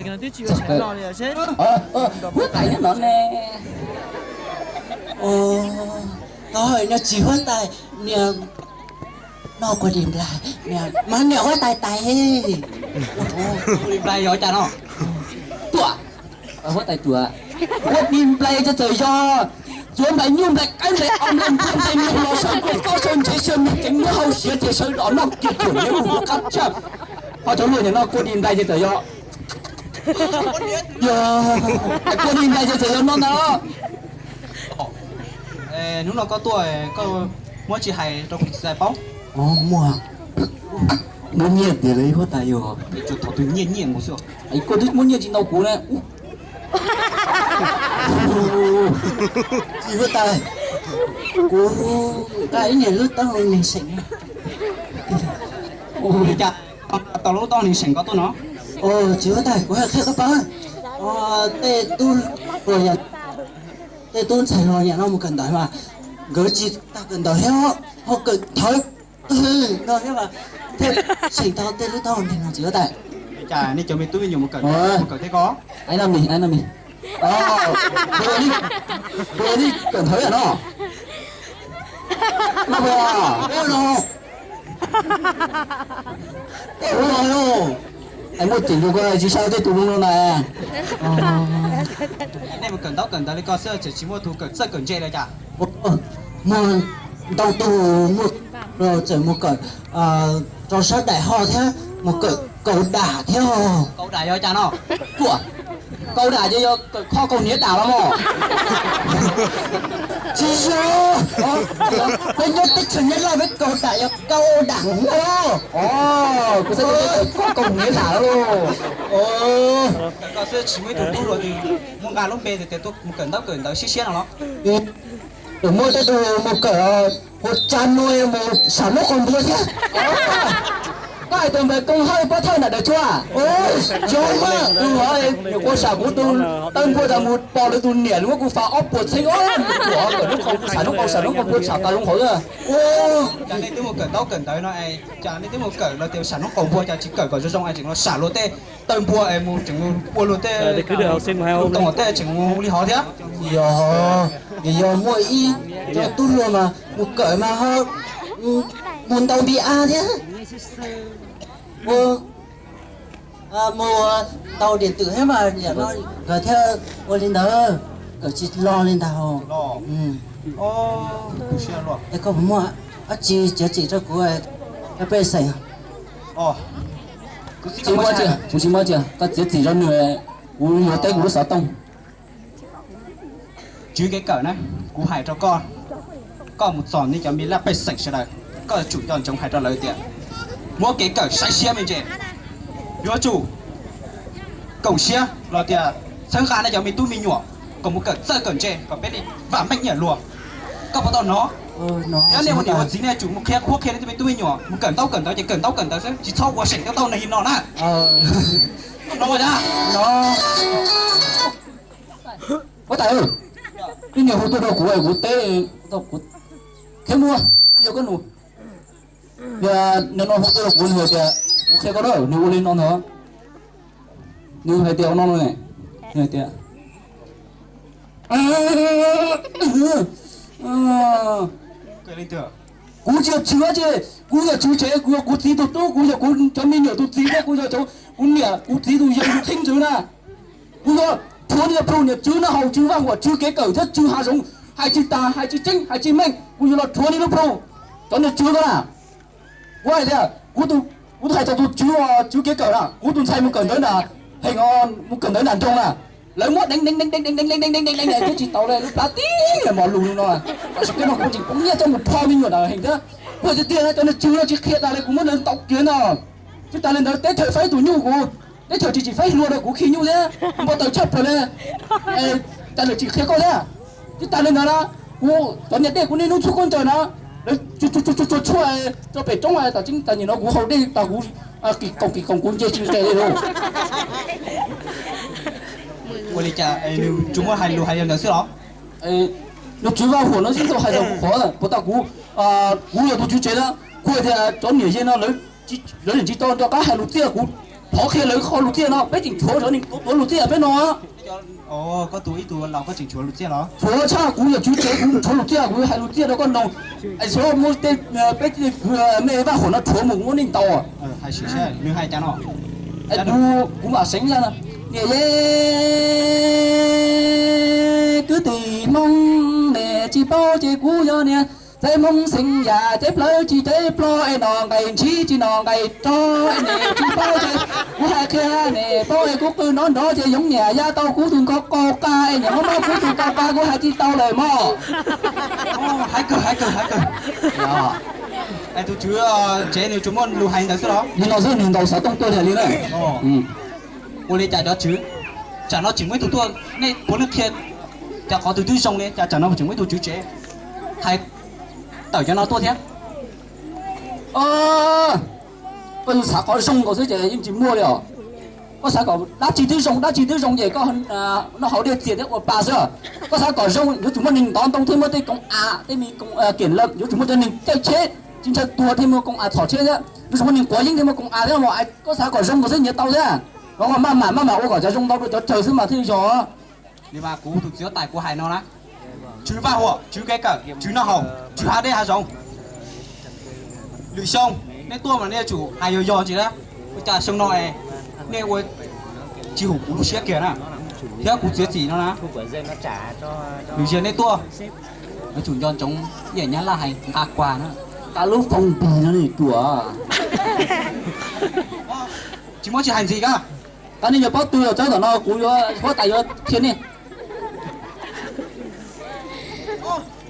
Huab tais nyob no ne. Oj, niag tsis huab tais, niag no kua dis nplais, mas niam huab tais tais. Kua dis nplais yog cas no? Tuam, huab tais tuam. Kua dis nplais ces txawm yog cuav nplais nyuj nplais qaib nplais os nplais npua nplais mloog los sawv kua txob sawv ntsev sawv me ceev muab hau siav ces sawv los noj kiag txuam nyob mus qab tshaj. Ho cov luag nim no kua dis nplais ces txawm yog Yog, koj li nplais ces txawm yog no ntag. Hnub no koj tuaj koj muab tsis hais rau kuv txiv ntxawm paub. Muaj, muab nyiaj tiag li huab tais yog. Thaum twg nyiaj nyiaj mus xwb. Koj twb muab nyiaj tsis ntau kuv na. Tsis huab tais, kuv nqa ib niag lub tauj neeg seem. Ua li cas tau lub tauj neeg seem ko tuaj no? Tsis huab tais, kuv qhia koj paub. Tej tub hluas, tej tub ntxhais hluas yam no mus kawm ntawv mas nkawd tsis tas kawm ntawv thiab ho kawm thawv twg no thiab mas thiaj seem tau tej lub tauj neeg no tsis huab tais. Cas nej cov me tub me nyuam mus kawm, mus kawm thiab ko? Ai no mis, ai no mis. Kawm thawv yam no. Ua no. Es muaj ceem rau koj tsis saib tej tus zoo no na. Nej mus kawm ntaub kawm ntawv li ko xwb tseem tsis muaj tus kawm txawj kawm ntse li cas? Muaj ntau tus muaj txawm mus kawm rau sab daim ho thiab mus kawm kaus dam thiab. Kaus dam yog cas no? Kaus dam ces yog kawm kho kaus hniav dam los mas. Tsis yog, peb nyob teb chaws Nyab Laj peb kaus dam yog kaus dam no. Kuv xav tias kawm kho kaus hniav dam los. Kawm kho xwb tsis muaj ib tug tub hluas twg muaj nqa lub npe tias mus kawm ntaub kawm ntawv siab siab no los? Tseem muaj tej tug mus kawm ua tsa nua mus sam noob qaug npua thiab. Koj hais tus npawg Koob Hawj pab thawj nram Dawm Tsua. Zoo mas tus nyuam qhuav sam kuv tus taw npua tas mus pom lawv tus niam muab kuv fav ob puas txheeb os, mus kawm noob qaug npua, sam noob qaug, sam noob qaug npua tsham tas zoo hauv. Cas nej twb mus kawm ntaub kawm ntawv no, cas nej twb mus kawm los tias sam noob qaug npua cas tsis kawm kom zoo zoo es tseem los sam luag tej taw npua es mus tseem mus ua luag tej, ua tej tseem mus li hov thiab. Yog, yog muaj ib co tub hluas mas mus kawm mas ho mus ntaus npi a thiab. Mus ntaus diam twm thiab mas nim no nkawd thiaj ua li ntawd, kawm tsis los li ntag. Es koj puas muaj dab tsi txiav txim rau kuv, rau pej xeem? Kuv tsis muaj txiav, koj txiav txim rau nws, kuv yuav teb kuv lub xov tooj. Tswv kev kawm na, kuv hais rau koj, koj mus txog nej cov me laj pej xeem sawv daws, koj yuav tsum nco ntsoov hais rau lawv tias muab kev kawm saib siab me ntsis, yuav tsum koom siab los tias txhawb nqa nej cov me tub me nyuam kom mus kawm txawj kawm ntse kom peb li vam meej nyiam luag. Koj puas tau hnov? Yog nej ua niam ua txiv nej yuav tsum mus qhia qhuab qhia nej cov me tub me nyuam mus kawm ntaub kawm ntawv ces kawm ntaub kawm ntawv xwb, tsis txhob ua seem cov tauj neeg li no na. Huab tais, ib niag hu tuaj rau kuv, kuv teb, kuv qhia muaj, yog koj nus, nws no hu tuaj rau kuv, nws hais tias, kuv qhia koj na, nws ua li no ntag. Nws hais tias ua no no ne, nws hais tias, kuv tsis yog tswv ces, kuv yog tswv tsev, kuv yog kuv txiv tus tub, kuv yog kuv cov me nyuam tus txiv thiab kuv yog kuv niam kuv txiv tus yawg tus kheej ntxwv na. Kuv yuav rhuav nej lub plhu, niam tswv noj haus, tswv vaj huam, tswv kev kawm thiab tswv hav zoov, hais tsis tas, hais tsis tseeb, hais tsis meej, kuv yuav los rhuav nej lub plhu. Cov niam tswv ko na, kuv hais tias, kuv tus hais txog tus tswv, tswv kev kawm na, kuv tus ntxhais mus kawm ntawv nram, heem, mus kawm ntawv nram nroog na, lawv muab deev deev deev deev deev deev deev deev deev deev deev twb tsis tau li, lub plab tib niag mos lus no. Tam sim no kuv tseem poob nyiaj coj mus pho me nyuam nram heem thiab. Kuv hais tiag tiag, cov niam tswv no tsis qhia tas li, kuv muab lawv ntaus kiag no. Tsis tas li ntawd teb chaws faib tus nyuj kuv, teb chaws tsis tsis faib hlua rau kuv khi nyuj thiab, npau taws tshaj plaws li. Cas lawv tsis qhia koj thiab? Tsis tas li ntawd na, kuv cov niam dej kuv niaj hnub txhub khaub ncaws na, lawv tsuag tsuag tsuag tsuag tsuag tso pem roob, tam sim no kuv haus dej tas kuv qis qoom qis qoom kuv nce tsis nqes li lauj. Ua li cas nws tsuas muaj hais lus hais li ntawd xwb los? Nws tswv vaj huam no xwb tau hais txog kuv qhov, puas tas kuv, kuv yog tus tswv tsev na, kuv hais tias cov niam yej no lawv tsis tau nco qab hais lus txiaj kuv, Thov qhia lawv qhov lus txiaj no, peb tseem tshuav cov neeg tuav lus txiaj peb no. Tshuav tshaj kuv yog tswv tsev, kuv tshuav lus txiaj, kuv hais lus txiaj rau koj mloog. Es xyov muab tej, peb tej kwv mej vaj huam no rhuav mus muab nej ntaus. Kuv, kuv mam seev. Niam yej, kwv tij Hmoob, nej tsis paub ces kuv yog niag txiv Hmoob xeem yam, cev plawv tsis cev ploj, es nom nqaim ntsib tsis nom nqaim rog, es nej tsis paub ces kuv hais qhia nej paub, es kuv qw nrov nrov ces yoov niam ya tau kuv tus nkauj qau qa, es niam mob mob kuv tus nkauj qau, kuv hais tsis tau lawm mog. Hais kawg, hais kawg, hais kawg. Es tus tswv tsev nws tsuas muaj lus hais ntawd xwb los? Li no xwb, nws ntaus xov tooj tuaj li na. Ua li cas cov tswv, tsam no tseem muaj ib tug tuaj, nej puav leej qhia cas qhov twg twb zoo li cas tsam no tseem muaj ib tug tswv tsev hais tawm cov no tuaj thiab? Koj xav qhov zoo nkaus xwb ces yeej tsis muaj li os. Koj xav kom dab tsi twb zoo, dab tsi twb zoo ces koj noj haus dej txias thiab ua pa xwb. Koj xav kom zoo yuav tsum muaj neeg ntov ntoo thiab muaj tej koom av, tej me koom kiam lawm, yuav tsum muaj cov neeg caij tsheb tsis ntshaw tuag thiab muaj koom av txhom tsheb thiab, yuav tsum muaj neeg quav yeeb thiab muaj koom av thiab mas koj xav kom zoo nkaus xwb nyias tau thiab. Los maj mam maj mam ua kom cov zoo ntau rau cov tsawg xwb mas thiaj yog. Li mas kuv tus txiv huab tais kuv hais no na, tswv vaj huam, tswv kev kawm, tswv noj haus, tswv hav dej hav zoov, lwm xyoo nej tuaj mas nej yuav tsum hais yog yog ntsis na. Ua cas xyoo no es nej ua tsis hum kuv lub siab kiag na, thiab kuv txiav txim no na. Lwm zaus nej tuaj yuav tsum nco ntsoov ib yam nyab laj hais nqa kuag na, nqa lub foos npig no nej ruam. Tsis muaj tsis hais ntxiv koj. Qab nej yuav paub twg los txawb tom no kuv yuav huab tais yuav qhia nej.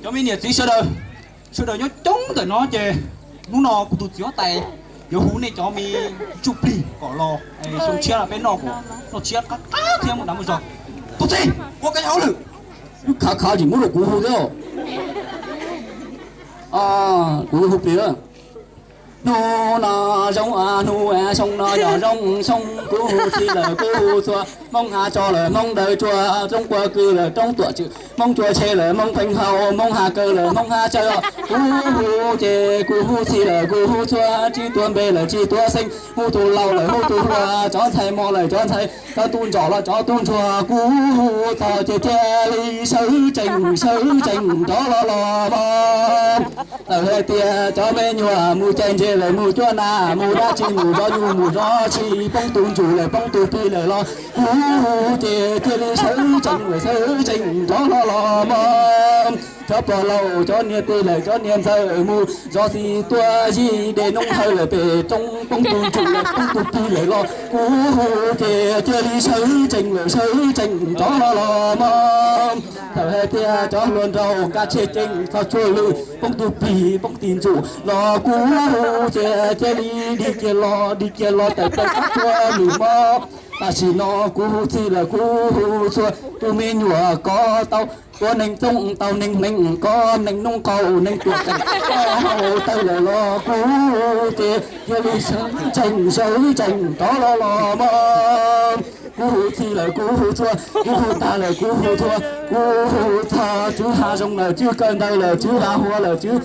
Cov me niam txiv sawv daws, sawv daws nyob coob ntawm no ces hnub no kuv tus txiv huab tais yuav hu nej cov me ntsuj plig kom los, xyoo tshiab no peb noj, noj tshiab qab qab thiab mus dag mus zog. Tus txiv, ua koj hauj lwm. Wb khav khav tsis muab rau kuv hu thiab. Kuv hu plig. Hnub no zoo hnub, xyoo no yog zoo xyoo, kuv hu txhij lawm kuv hu txhua, Hmoob hav tso lawm Hmoob daws tsua, roob quav kwv lawm roob tuam tswm, Hmoob tsua tshe lawm Hmoob pheej haus, Hmoob hav kaw lawm Hmoob hav tsawb. Kuv hu ces kuv hu txhij lawm kuv hu txhua, tsis tuav npe lawm tsis tuav xeeb, hu tus laus lawm hu tus hluas, cov ntxhais mos lawm cov ntxhais, cov tub ntsuag los cov tub ntsuag. Kuv hu txog ces cia li sawv tsees sawv tsees rov los los mog. Txawm hais tias cov me nyuam mus cais ntses lawm mus cuab nas mus dab tsi mus zov nyuj mus zov tshis, poob tus ntsuj lawm poob tus plig lawm los kuv hu ces cia li sawv tsees lawm sawv tsees rov los los mog. Cov pog laus cov niam tij lawm cov niam ntxawm mus zov xis tuaj yig dej noob hawj lawm pem roob, poob tus ntsuj lawm poob tus plig lawm los kuv hu ces cia li sawv tsees lawm sawv tsees rov los los mog. Txawm hais tias cov hluas nraug kab tshem ceeb txog tshuaj lwj, poob tus plig poob tus ntsuj los kuv hu ces cia li dig kiag los dig kiag los tawm plaws kab tshuaj lwj mog. Tam sim no kuv hu txhij lawm kuv hu txhua, tus me nyuam kov tau, tua neeg txooj tau neeg hneev, kov neeg noob qaug neeg tuam tseem, koj haus tawg lawm los kuv hu ces cia li sawv tsees sawv tsees rov los los mog. Kuv hu txhij lawm kuv hu txhua, kuv hu tag lawm kuv hu txhua, kuv hu txog tswv hav zoov lawm tswv kawm ntawv lawm tswv hav huav lawm tswv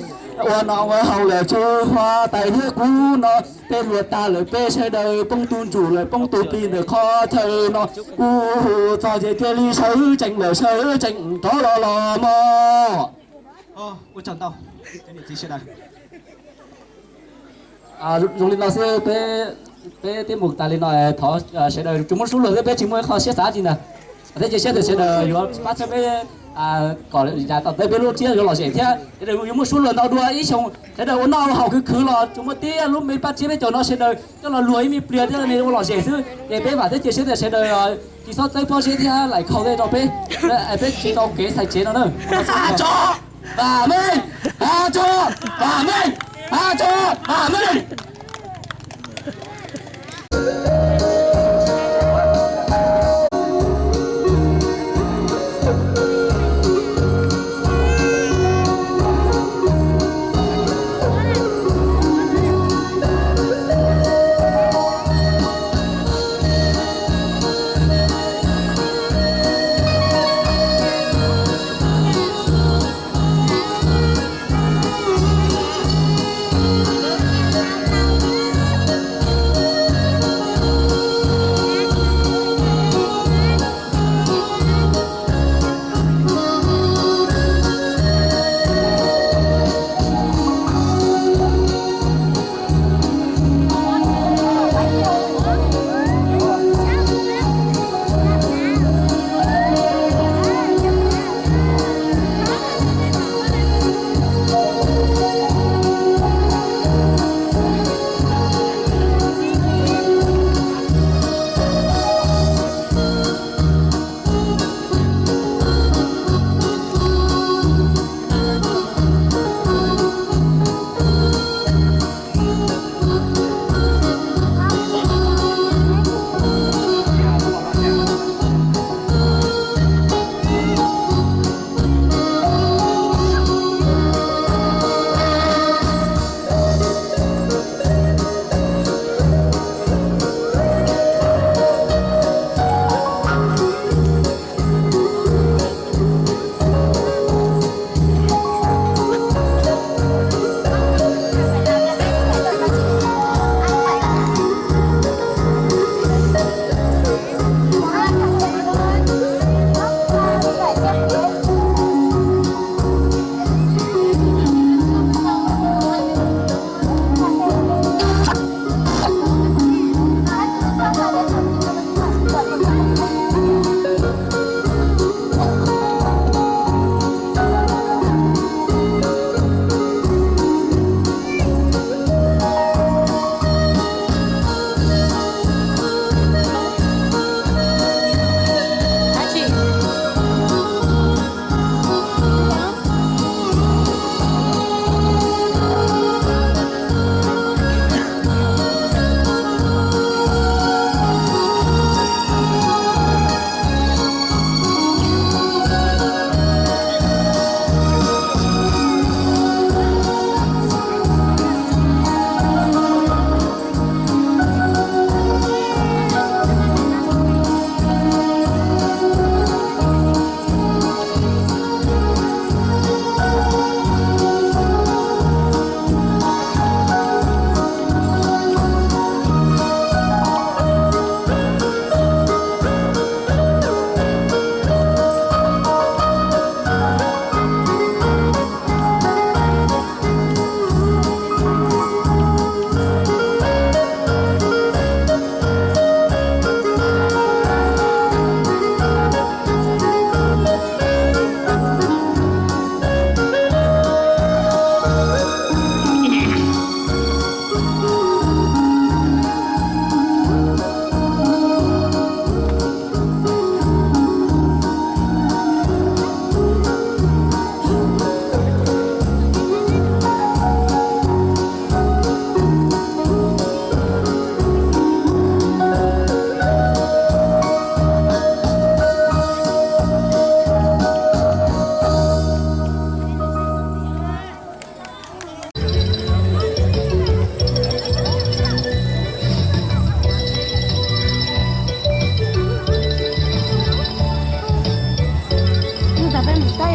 ua noj ua haus lawm tswv huab tais thiab kuv no, peb luag tag lawm peb sawv daws poob tus ntsuj lawm poob tus plig ntawm qhov chaw no, kuv hu txog ces cia li sawv tsees lawm sawv tsees rov los los mog. Ua tsaug ntau, cov niam txiv sawv daws. Zoo li no xwb, peb twb mus tas li no, thov sawv daws tsuas muab suab luag xwb, peb tsis muaj qhov siab xav tsi ntag. Thiab cia siab tias sawv daws yuav pab txhawb peb kom yav tom ntej peb lub tsiab yuav lom zem thiab sawv daws yuav muaj suab luag ntau dua ib xyoos. Sawv daws ua noj ua haus khwv khwv los tsuas muaj tib lub me paj tsiab peb caug no sawv daws coj los luag ib me pliag thiab ua lom zem xwb. Ces peb vam thiab cia siab tias sawv daws tsis txhob txawb pob zeb thiab laim khau tej rau peb, peb tsis tau kev txhais tsev no na. Tso, vam meej, tso, vam meej, tso, vam meej.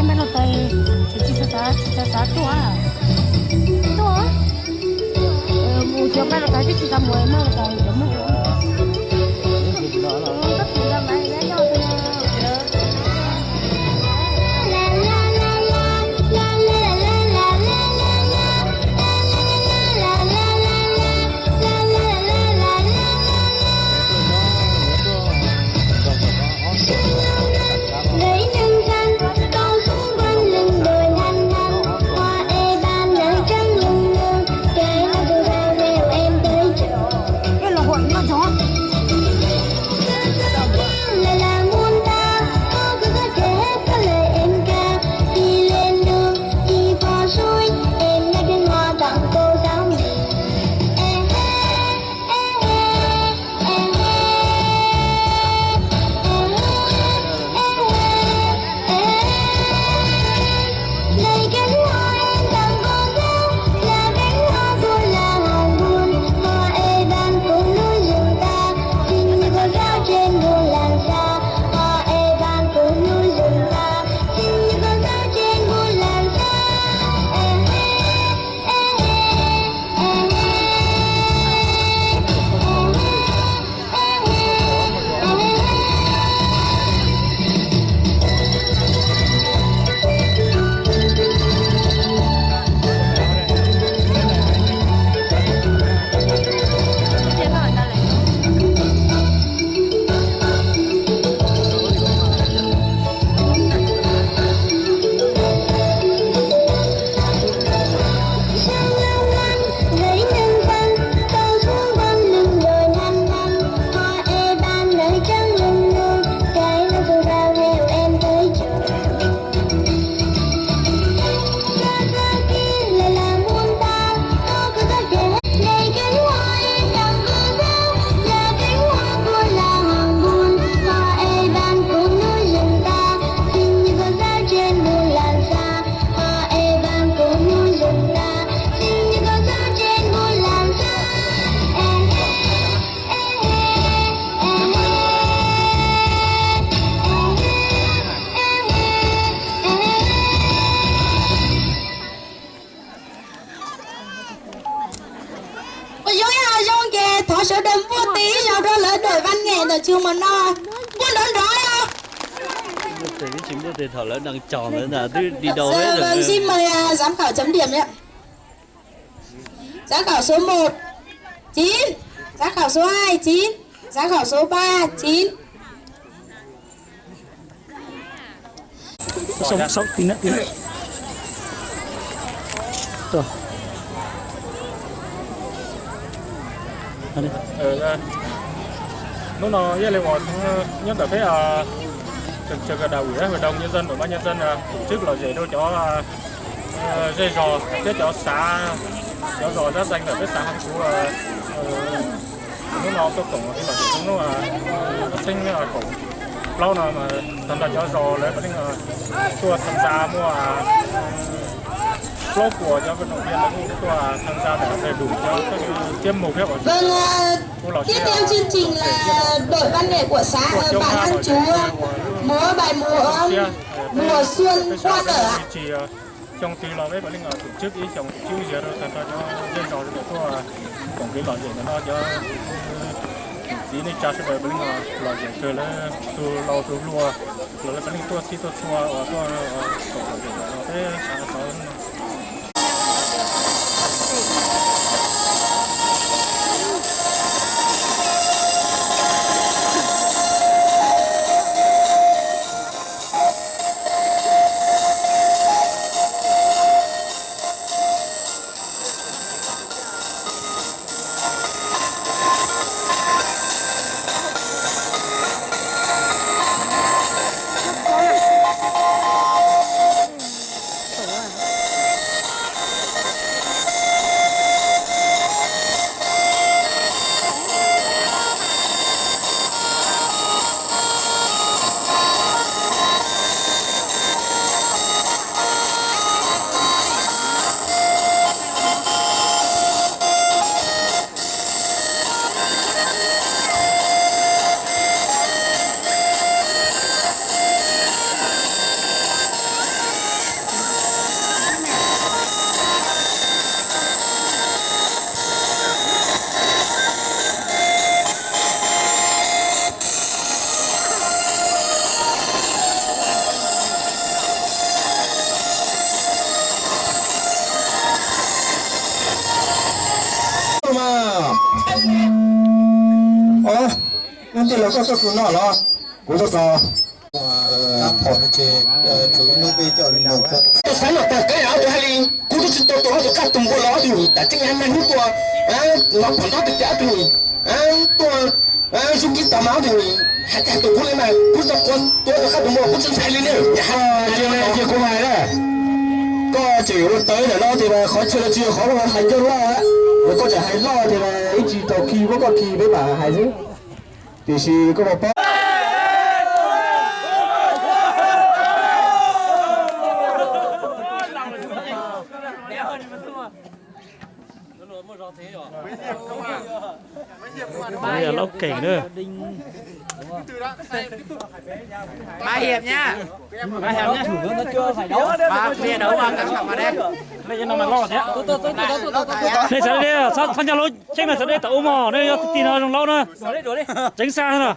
Maj los tais, tsis xav, tsis xav tuaj. Tuaj. Mus cov maj los tais twb tsis xav mus, maj los tais cov muaj. Ua zoo ib hom zoo ces thov sawv daws npuaj tes ib zaug rau lawv đội văn nghệ ntawm trường mầm non. Npuaj nrov nrov os. Xin mời giám khảo chấm điểm ạ. Giám khảo số một, chín. Giám khảo số hai, chín. Giám khảo số ba, chín. Hnub no yog li uas nyob ntawm peb, tseem tsawg ka đảng ủy, hội đồng nhân dân, ủy ban nhân dân tổ chức lom zem rau cov zej zos thiab cov xav, cov zos dab xees ntawm peb xav Haj Kuv. Hnub no tuaj koom li lom zem hnub xeeb kaum plaub no, tag nrho cov zos lawv puav leej tuaj tham gia, muaj plaub puas cov vận động viên tuaj tham gia ntawm đầy đủ cov tiết mục thiab uas Vâng, à, tiếp theo chương trình là đội văn nghệ của xã, ờ, bản Hang Chú, ờ, múa bài múa, ờ, mùa xuân hoa nở ạ. Xyoo twg los peb puav leej tổ chức ib xyoos, tổ chức ib zaug rau tag nrho cov zej zos sawv daws tuaj koom kev lom zem ntawm no, cov niam txiv neej tsa sawv daws puav leej lom zem kawg, lawv tus laus tus hluas los lawv puav leej tuaj txhij tuaj txhua uas tuaj koom lom zem ntawm no peb xav tau. Los koj tuaj tus no los kuv tuaj tos. Xav los tag kab ob tug hais li, kuv twb tsis tau tus ob tug qab tus npua los ob tug nim tas tseeb yam neeg hnub tuaj, no pom nrov tiag tiag ob tug nim tuaj, zub kib tau mas ob tug nim hais tias tus kuv li mas kuv tau tua tus qab tus npua kuv tsis hais li ne. Ces kuv hais na, koj tseem ua tawv ntawm no tias qhov chaw no tsis yog qhov hais ncauj loj, koj tseem hais loj tias ib tsis tau khi muab koj khi peb mam hais xwb. Tiam sis koj puas paub? Laub Keem na. Mã Hiệp nha. Mã Hiệp nha. Mã Hiệp đấu mà căng thẳng vào đây. Nej xav dej, txhob nco lub cheeb no xav dej tom ub mog, nej yog tus tig no zoo laub na. Tseeb xa na.